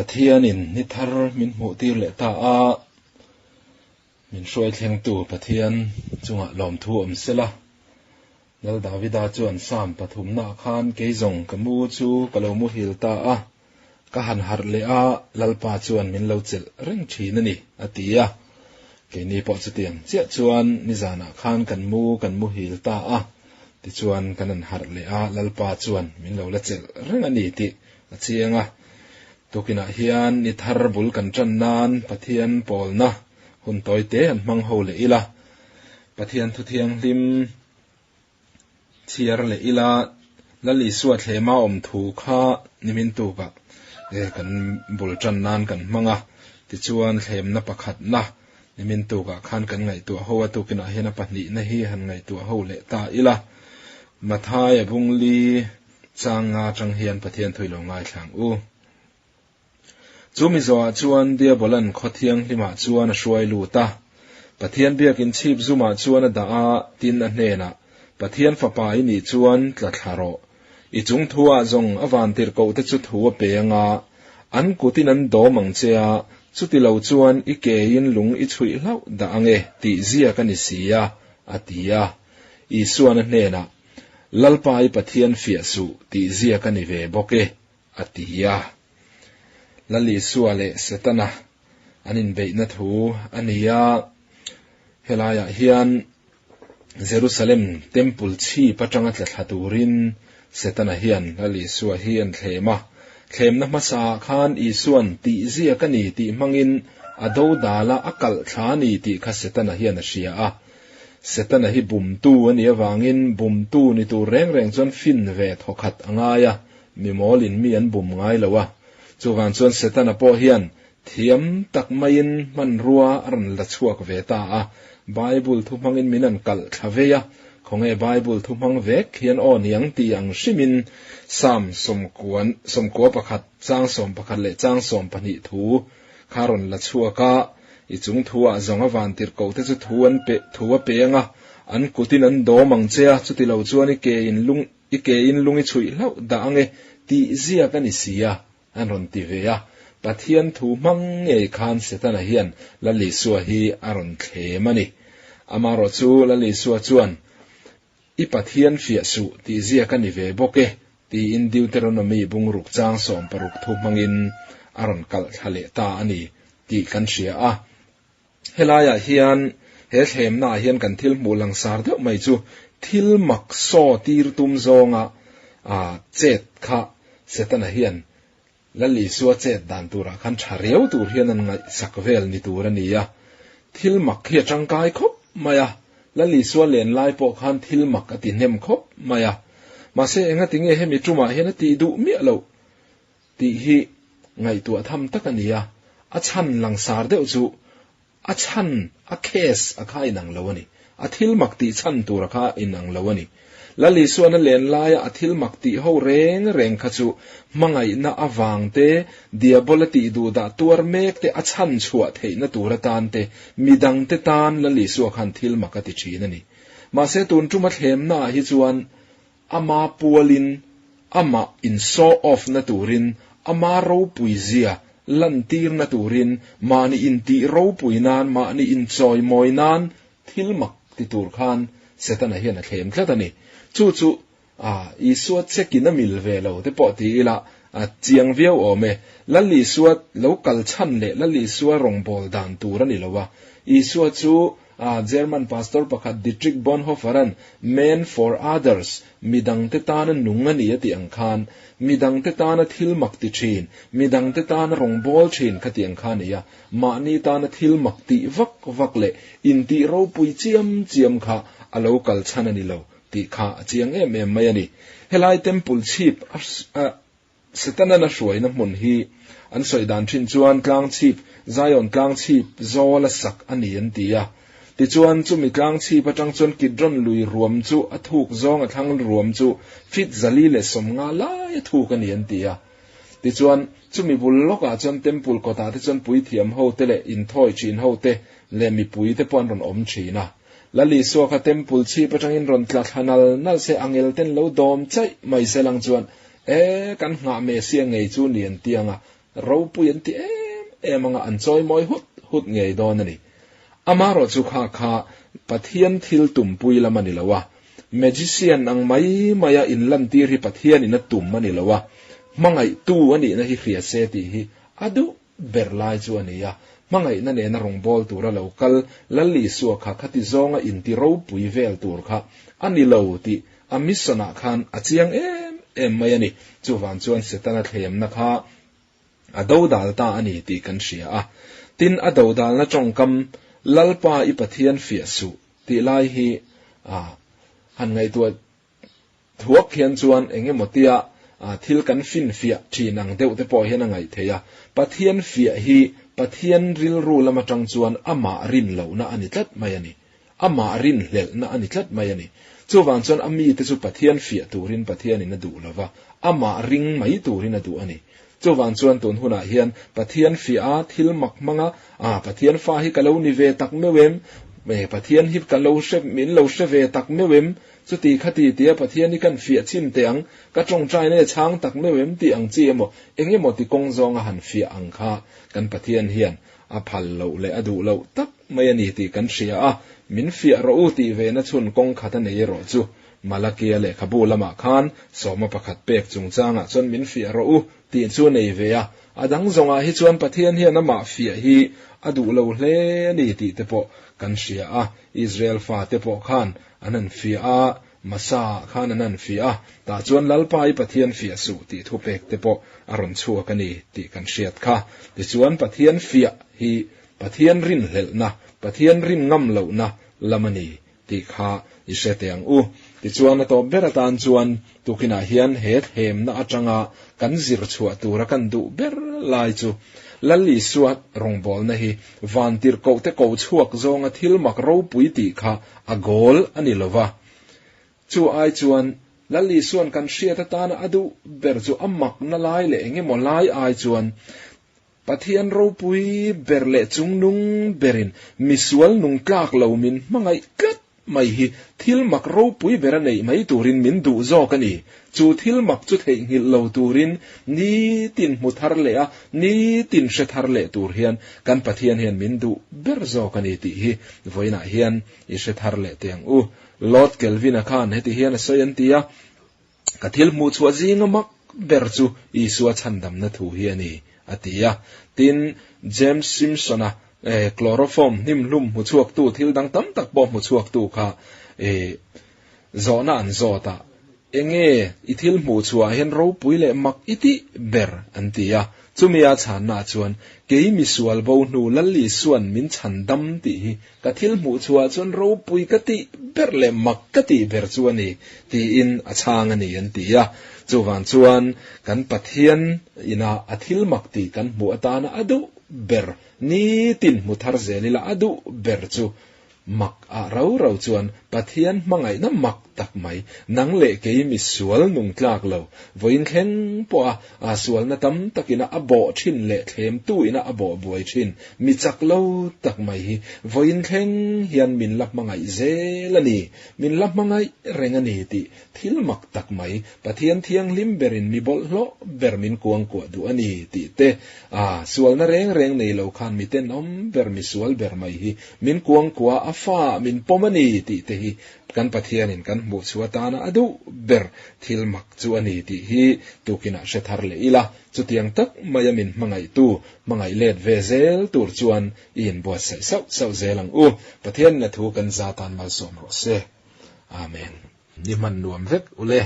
Pathianin ni thar min hmuh tir leh ta a, min hruai thlengtu Pathian chungah lawmthu awm sela. Lal Davida chuan Psalm pathumnaah khan kei zawng ka mu chu ka lo muhil ta a, ka han harh leh a, Lalpa chuan min lo chelh reng thin a ni, a ti a. Keini pawh chutiang chiah chuan nizanah khan kan mu kan muhil ta a, tichuan kan han harh leh a, Lalpa chuan min lo la chelh reng a ni tih a chiang a. Tukinah hian ni thar bul kan tan nan Pathian pawlna hun tawi te han hmang ho leh ila, Pathian thu thianghlim chhiar leh ila, Lal Isua thlema awm thu kha nimin tukah kan bul tan nan kan hmang a, tichuan thlemna pakhatna nimin tukah khan kan ngaihtuah ho a, tukinah hian a pahnihna hi han ngaihtuah ho leh ta ila, Mathai a bungli chang nga atang hian Pathian thu i lo ngaithla ang u. Chu mi zawhah chuan Diabolan khaw thianghlimah chuan a hruai lut a. Pathian biakin chhip zumah chuan a dah a, tin a hnenah, Pathian fapa i nih chuan tla thla rawh. I chung thuah zawng a vantirhkohte chu thu a pe anga, an kutin an dawm ang che a, chuti lo chuan i keiin lung i chhuih hlauh dah ange tih ziak a ni si a, a ti a. Isuan a hnenah, Lalpa i Pathian fiah suh tih ziak a ni ve bawk e, a ti a. Lal Isua leh Setana an inbeihna thu a ni a, helaiah hian Jerusalem Temple chhip atanga tla thla turin Setana hian Lal Isua hi an thlem a. Thlemna hmasaah khan Isuan tih ziak a ni tih hmangin a dodala a kalh thla a ni tih kha Setana hian a hria a. Setana hi bumtu a nih avangin bumtu ni tur reng reng chuan fin ve thawkhat a ngai a, Mi mawlin mi an bum ngai lo a, chuvang chuan Setana pawh hian thiam tak maiin hmanrua a rawn la chhuak ve ta a, Bible thu hmangin min an kalh thla vei a, khawnge Bible thu hmang vek hian aw niang ti ang hrimin Psalm sawmkuan sawmkua pakhat chang 11 leh chang 12 thu kha rawn la chhuak a, i chung thu ah zawng a vantirhkoh te chu thu an pe thu a peng a, an kutin an dawm ang che a, chuti lo chuan i ke in lung I ke in lung i chhuih hlauh dah ange tih ziak a ni si a, an rawn ti ve a. Pathian thu hmang ngei khan Setana hian Lal Isua hi a rawn thlem a ni. Amaherawh chu Lal Isua chuan, I Pathian fiah suh tih ziak a ni ve bawk e, tiin Deuteronomy bungruk chang 16 thu hmangin a rawn kalh thla leh ta a ni tih kan hria a. Helaiah hian he thlemnaah hian kan thil hmuh langsar deuh mai chu thil mak saw tir tum zawnga chet kha Setana hian Lal Isua chet dan turah khan tha riau tur hian an ngaihsak vel ni tur a ni a. Thil mak hi a tangkai khawp mai a, Lal Isua len lai pawh khan thil mak a ti hnem khawp mai a. Mahse engati nge hemi tumah hian a tih duh miah loh tih hi ngaihtuah tham tak a ni a, a chhan langsar deuh chu a chhan, a case, a kha inang lo a ni. A thil mak tih chhan tur a kha inang lo a ni. Lal Isuan a len laia a thil mak tih ho reng reng kha chu hmangaihna avang te, diabola tih duhdah tuar mek te a chhan chhuah theihna tur atan te, midang te tan Lal Isua khan thil mak a ti thin a ni. Mahse tun tuma thlemnaah hi chuan Ama pualin, amah in show off na turin, ama ropui zia lantirna turin, mahni intih ropui nan, mahni inchawimawi nan thil mak ti tur khan Setana hian a thlem tlat a ni. Chu chu Isua chekin a mil ve lo te pawh ti ila a chiang viau awm e. Lal Isua lo kal chhan leh Lal Isua rawngbâwl dan tur a ni lo a. Isua chu A German pastor pakhat Dietrich Bonhoeffer-a'n Man for others, midangte tana nung a ni a tih ang khan, midangte tana thil mak ti thin, midangte tana rawngbâwl thin kha tih ang kha a ni a, mahni tana thil mak tih vak vak leh intih ropui chiam chiam kha a lo kal chhan a ni lo tih kha a chiang em em mai a ni. Helai temple chhip a Setana'n a hruaina hmun hi an sawi dan thin chuan tlang chhip, Zion tlang chhip zawl a sak a ni an ti a. Tichuan, chumi tlang chhip atang chuan Kidron lui ruam chu a thuk zawng a thlang ruam chu feet 150 lai a thuk a ni an ti a. Tichuan, chumi bul lawkah chuan Temple kawtah te chuan puithiam hote leh inthawi thin hote leh mipui te pawh an rawn awm thin a. Lal Isua kha Temple chhip atangin rawn tla thla nal nal se, angel ten lo dawm chaih mai se lang chuan E, kan nghah Messia ngei chu ni an ti ang a, ropui an ti em em anga an chawimawi hut hut ngei dawn a ni. Amaherawhchu kha kha Pathian thil tumpui lam a ni lo a, magician ang mai maia inlantir hi Pathianin a tum a ni lo a, hmangaihtu a nihna hi hria se tih hi a duh ber lai chu a ni a, hmangaihna nena rawngbâwl tura lo kal Lal Isua kha khati zawnga inti ropui vel tur kha a ni lo tih a mission-ah khan a chiang em em mai a ni. Chuvang chuan Setana thlemna kha a dodal ta a ni tih kan hria a. Tin, a dodalna tawngkam, Lalpa i Pathian fiah suh tih lai hi a han ngaihtuah Thuak hian chuan eng emaw tia thil kan finfiah thin ang deuh te pawh hian a ngaih theih a. Pathian fiah hi Pathian rilru lam atang chuan amah rin lohna a ni tlat mai a ni. Amah rin hlelhna a ni tlat mai a ni. Chuvang chuan a mite chu Pathian fiah turin Pathianin a duh lo va, amah ring mai turin a duh a ni. Chuvang chuan tun hunah hian Pathian fiah a, thil mak hmang a, ah Pathian fa hi ka lo ni ve tak meuh em? Pathian hi ka lo hre, min lo hre ve tak meuh em? Chuti khati tia Pathian hi kan fiah chhin teh ang, ka tawngtai nge chhang tak meuh em tih ang chi emaw, eng emaw ti kawng zawnga han fiah ang kha kan Pathian hian a phal loh leh a duh loh tak mai a ni tih kan hria a, min fiah rawh u tih ve na chhun kawng khat a nei erawh chu Malakia lehkhabu lamah khan sawma pakhat pek chungchangah chuan min fiah rawh u tih chu a nei ve a, a dang zawngah hi chuan Pathian hian amah fiah hi a duh lo hle a ni tih te pawh kan hria a, Israel fate pawh khan An han fiah a, Masa-ah khan an han fiah a, tah chuan Lalpa i Pathian fiah suh tih thupek te pawh a rawn chhuak a ni tih kan hriat kha. Tichuan Pathian fiah hi Pathian rinhlelhna, Pathian rin ngam lohna lam a ni tih kha i hre teh ang u. Tichuan a tawp ber atan chuan tukinah hian he thlemna atanga kan zir chhuah tura kan duh ber lai chu Lal Isua rawngbawlna hi vantirhkohte ko chhuak zawnga thil mak ropui tih kha a goal a ni lova. Chu ai chuan Lal Isua'n kan hriat atana a duh ber chu a makna lai leh engemaw lai ai chuan Pathian ropui ber leh chungnung berin misual nung tlak lo min hmangaih tlat mai hi thil mak ropui ber a neih mai turin min duh zawk a ni. Chu thil mak chu theihnghilh lo turin nitin hmu thar leh a, nitin hre thar leh tur hian kan Pathian hian min duh ber zawk a ni tih hi vawiinah hian i hre thar leh teh ang u. Lord Kelvin-a khan heti hian a sawi an ti a, Ka thil hmuh chhuah zinga mak ber chu Isua chhandamna thu hi a ni, a ti a. Tin, James Simpson-a chloroform hnimhlum hmu chhuaktu thil dang tam tak pawh hmu chhuaktu kha zawhna an zawt a, Enge i thil hmuh chhuah hian ropui leh mak i tih ber? an ti a. Chumia chhanna chuan, Kei misual bo hnu Lal Isua'n min chhan dam tih hi ka thil hmuh chhuah chuan ropui ka tih ber leh mak ka tih ber chu a ni, tiin a chhang a ni an ti a. Chuvang chuan kan Pathian ina a thil mak tih kan hmuh atana a duh ber, nitin hmu thar zel ila a duh ber chu Mak ah rau rau chuan Pathian hmangaihna mak tak mai, nang leh kei mi sual nung tlak lo, vawiin thleng pawh a a sualna tam takin a a bawh thin leh thlemtu ina a bawh buai thin mi chak lo tak mai hi vawiin thleng hian min la hmangaih zel a ni, min la hmangaih reng a ni tih thil mak tak mai, Pathian thianghlim berin mi bawlhhlawh ber min kuangkuah duh a ni tih te, a sualna reng reng nei lo khan mi tenawm ber mi sual ber mai hi min kuangkuah a fa min pawm a ni tih te hi kan Pathianin kan hmuh chhuah atana a duh ber thil mak chu a ni tih hi tukinah hre thar leh ila, chutiang tak maia min hmangaihtu hmangaih let ve zel tur chuan i inbuatsaih sauh sauh zel ang u. Pathianin a thu kan za tan malsawm rawh se. Amen. Ni hman nuam vek ule.